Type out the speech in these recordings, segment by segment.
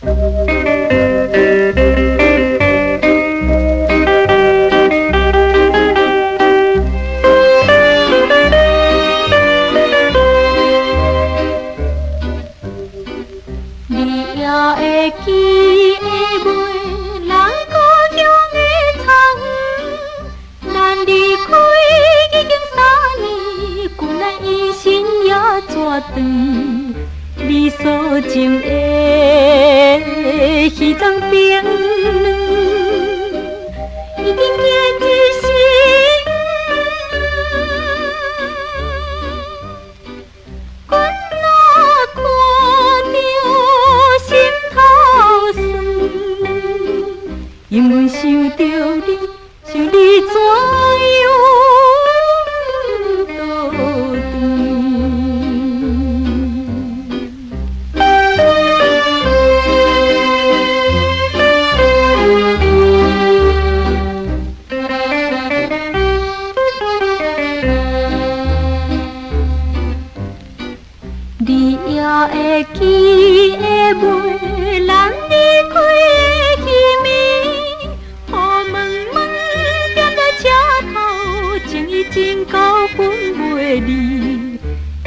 你也會記袂？咱故鄉的田，咱離開已經3年，阮的音信也折斷。你所種的彼欉冰卵，已經結一身。阮若看著心頭酸，永遠想著你，想你怎樣倒轉。你也會記得袂？咱離開的彼暝，雨濛濛踮在車頭，情意真到分袂離。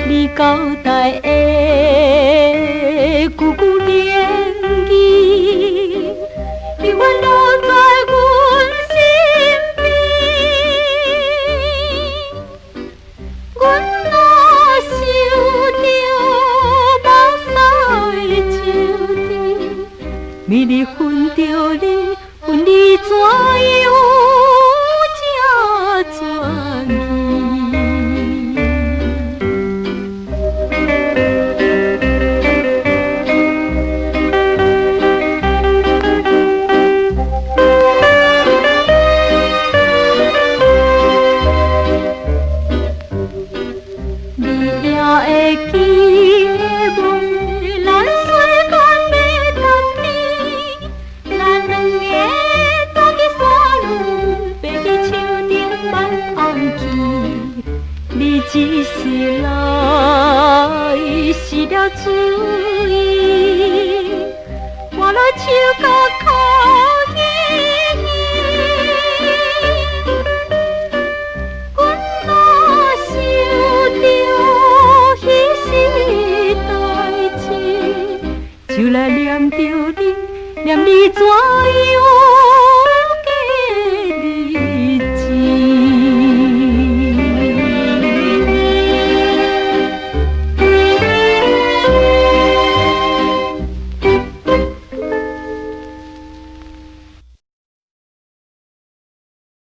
你交代的句句言語，永遠留在阮身邊。阮若想著目屎會滴，美麗分著你，分你怎樣這傳奇？你也會記得袂？咱相牽欲沓甜，咱兩个走去山巒，爬去樹頂挽紅旗。你只是來失了主意，跋落樹跤哭嘻嘻。阮若想著彼時代誌，就來念著你，念你怎樣。